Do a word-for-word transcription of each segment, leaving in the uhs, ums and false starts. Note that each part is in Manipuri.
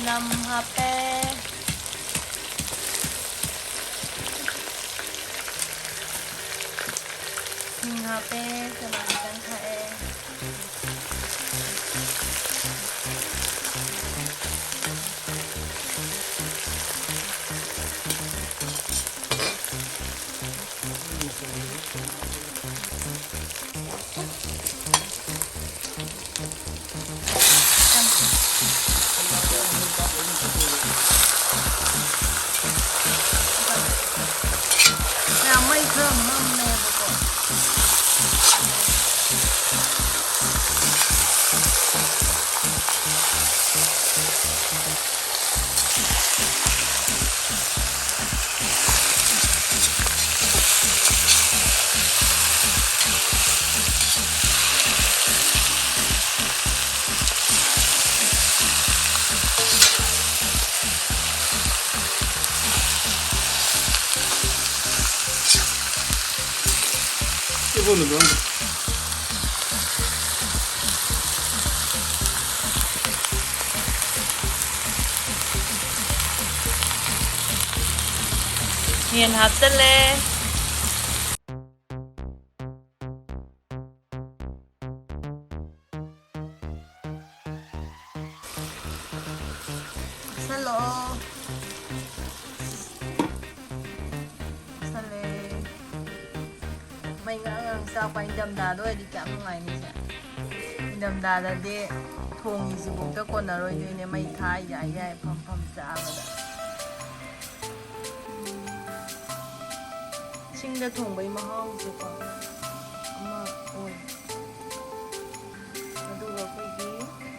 ꯆꯅꯝ ꯍꯥꯞꯄꯦ꯫ ꯁꯤꯡ ꯍꯥꯞꯄꯦ꯫ ꯆꯅꯝ ꯈꯤꯇꯪ ꯊꯥꯛꯑꯦ꯫ ꯌꯥꯝ ꯃꯩ ꯈꯔ ꯃꯝꯃꯦꯕꯀꯣ꯫ ꯌꯦꯟ ꯍꯥꯞꯆꯜꯂꯦ꯫ ꯍꯥꯞꯆꯜꯂꯛꯑꯣ꯫ ꯍꯥꯞꯆꯜꯂꯦ꯫ ꯃꯩ ꯉꯥꯡ ꯉꯥꯡ ꯆꯥꯛꯄ ꯏꯪꯊꯝꯊꯥꯗ ꯑꯣꯏꯔꯗꯤ ꯀꯌꯥꯝ ꯅꯨꯡꯉꯥꯏꯅꯤ ꯁꯦ꯫ ꯏꯪꯊꯝꯊꯥꯗꯗꯤ ꯊꯣꯡꯉꯤꯁꯤꯐꯥꯎꯗ ꯀꯣꯟꯅꯔꯣꯏꯗꯣꯏꯅꯦ, ꯃꯩ ꯊꯥ ꯌꯥꯏ ꯌꯥꯏ ꯐꯝ ꯐꯝ ꯆꯥꯕꯗ꯫ ꯁꯤꯡꯗ ꯊꯣꯡꯕꯩ ꯃꯍꯥꯎꯁꯦꯀꯣ ꯑꯃ ꯑꯣꯏ꯫ ꯑꯗꯨꯒ ꯑꯩꯈꯣꯏꯒꯤ,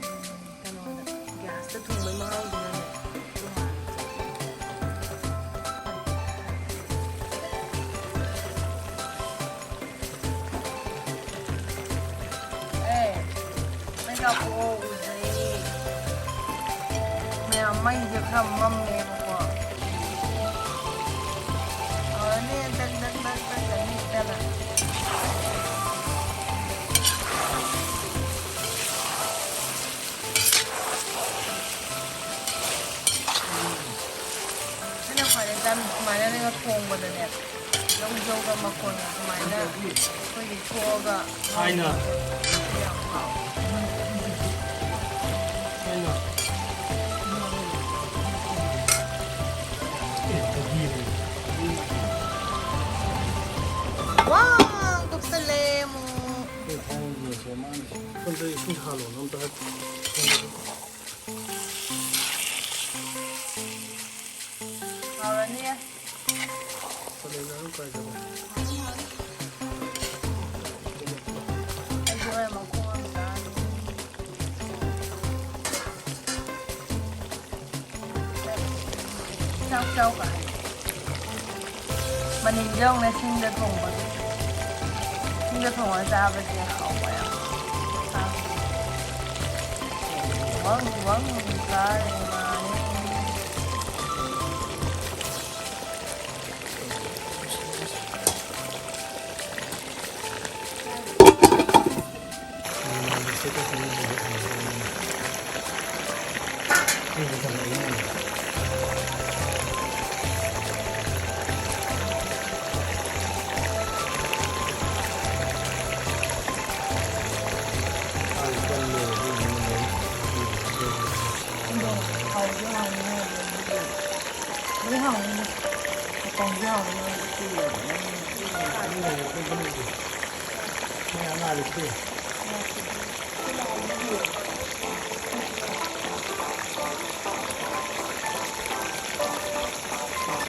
ꯎꯝ, ꯀꯩꯅꯣꯗ, ꯒ꯭ꯌꯥꯁꯇ ꯊꯣꯡꯕꯩ ꯃꯍꯥꯎꯗꯨꯅꯅꯦ ꯇꯣꯉꯥꯟꯅ ꯆꯠꯂꯦ꯫ ꯑꯦ, ꯃꯩ ꯂꯥꯛꯄ꯭ꯔꯣ? ꯎꯗ꯭ꯔꯦ꯫ ꯃꯌꯥꯝ ꯃꯩꯁꯦ ꯈꯔ ꯃꯝꯃꯦꯕꯀꯣ꯫ ꯐꯔꯅꯤ, ꯗꯛ, ꯗꯛ, ꯗꯛ, ꯗꯛ, ꯗꯛ ꯅꯤꯛꯇꯅ꯫ ꯁꯨꯃꯥꯏꯅ ꯆꯥꯃꯤ-, ꯁꯨꯃꯥꯏꯅꯒ ꯊꯣꯡꯕꯗꯅꯦ, ꯖꯧ ꯖꯧꯒ ꯃꯈꯣꯟꯒ ꯁꯨꯃꯥꯏꯅ ꯑꯩꯈꯣꯏꯒꯤ ꯊꯣꯛꯑꯒ ꯊꯥꯏꯅ꯫ ꯌꯥꯝ ꯍꯥꯎꯋꯦ꯫ ꯊꯥꯏꯅ꯫ ꯋꯥ! ꯀꯨꯞꯁꯜꯂꯦ ꯑꯃꯨꯛ꯫ ꯑꯩꯈꯣꯏ ꯊꯥꯏꯅꯒꯤ ꯃꯥꯅ ꯁꯣꯝꯗ ꯏꯁꯤꯡ ꯍꯥꯜꯂꯣꯅ ꯑꯝꯇ ꯍꯥꯏ-, ꯍꯥꯎꯔꯅꯤꯌꯦ꯫ ꯀꯥꯂꯦꯟꯗ ꯑꯗꯨꯝ ꯀꯥꯏꯗꯕ꯫ ꯑꯩꯁꯨ ꯍꯣꯔꯦꯟ ꯃꯈꯣꯡ ꯑꯃ ꯆꯥꯔꯅꯤ꯫ ꯆꯥꯎ ꯆꯥꯎ ꯀꯥꯏ꯫ ꯃꯅꯤꯟꯁꯦ ꯌꯦꯡꯉꯨꯅꯦ, ꯁꯤꯡꯗ ꯊꯣꯡꯕꯒꯤ꯫ ꯁꯤꯡꯗ ꯊꯣꯡꯉꯒ ꯆꯥꯕꯁꯦ ꯍꯥꯎꯕ ꯌꯥꯝ꯫ ꯋꯪ ꯋꯪ ꯀꯥꯏ ꯃꯥꯅꯤ꯫